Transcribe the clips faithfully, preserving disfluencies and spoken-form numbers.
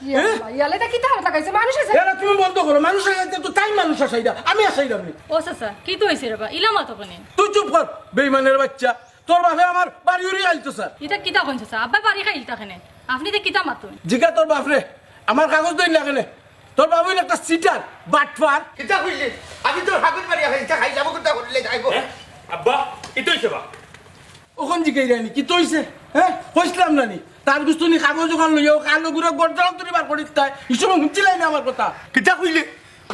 ইয়াল্লা, ইয়াল্লা, ইটা কিতা কথা কইছে? মানুষ আছে? এরা তুমি বন্ধ করো, মানুষ আছে তো তাই মানুষ আসাইরা, আমি আসাইরাম নি। ও চাচা, কিতা অইছে রে বা? ইলা মাতো কেনে? তুই চুপ কর, বেইমানের বাচ্চা। তোর বাপে আমার বাড়ি উড়ি আইলতো স্যার। ইটা কিতা কইন চাচা? আব্বায় বাড়ি খাইলতা কেনে? আপনে ইতা কিতা মাতইন? জিগা তোর বাপরে, আমার কাগজ দইন না কেনে? তোর বাপ অইল একটা চিটার, বাটপার। কিতা কইলে? আমি তোর কাগজ মারিয়া খাই, ইটা খাই যাবো কোনটা করলে যাইবো। হ্যাঁ? আব্বা, কিতা অইছে বা? অখন জিগাইরায় নি, কিতা অইছে? হ্যাঁ? কইছলাম না নি? তার গুস্তুনি কাগজ অখান লইয়া ও কালো গুড়া গর্দা তুলি বার করিতায়। ই সময় হুনছিলায় না আমার কথা। কিতা কইলে?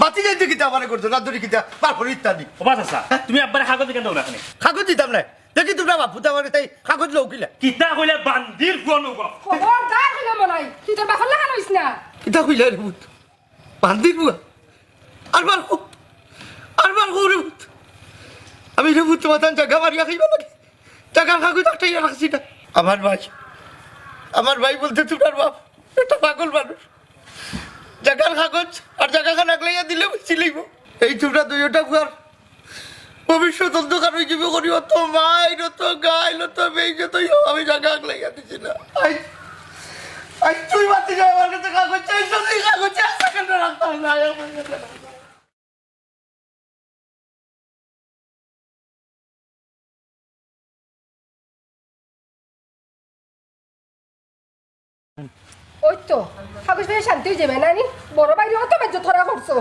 বাতি যাইতে কিতা আমারে গর্দা ধরি কিতা বার করিতা নি? ও বা চাচা, তুমি আব্বারে কাগজ কেনে দেও না কেনে? কাগজ দিতাম না। দেখি তোমরা বাপু তো আমার তাই কাগজ লও কিলা। কিতা কইলে বান্দির পুয়া নৌকা? খবরদার কইলে মনাই, তুই তোর বাপর লাখান অইস না। কিতা কইলে রে পুত? বান্দির পুয়া? আরবার কও, আরবার কও রে পুত। আমি রে পুত তোমার তান জাগা মারিয়া খাইবা লাগে। জাগার কাগজ আটকাইয়া রাখছি না। আমার ভাই, আমার ভাই বলতে তোমরার বাপ একটা পাগল মানুষ। জাগার কাগজ আর জাগাখান আগলাইয়া দিলে বুঝি লইব। এই তোমরা দুইটা পুয়ার ভবিষ্যৎ অন্ধকার অই যাইবো করি, অত মাইর, অত গাইল, অত বেইজ্জত অইয়া আমি জাগা আগলাইয়া দিছি না। আই, আই তুই বাতি যা আমার কাছে কাগজ চাই, তুই কাগজ চাই, সেকেন্ডে রাখতাম না, আমার কাছে রাখতাম। ওই তো, কাগজ পেয়ে শান্তি অই যাইবে না নি? বড় ভাইরে অত বেইজ্জত করা করছো।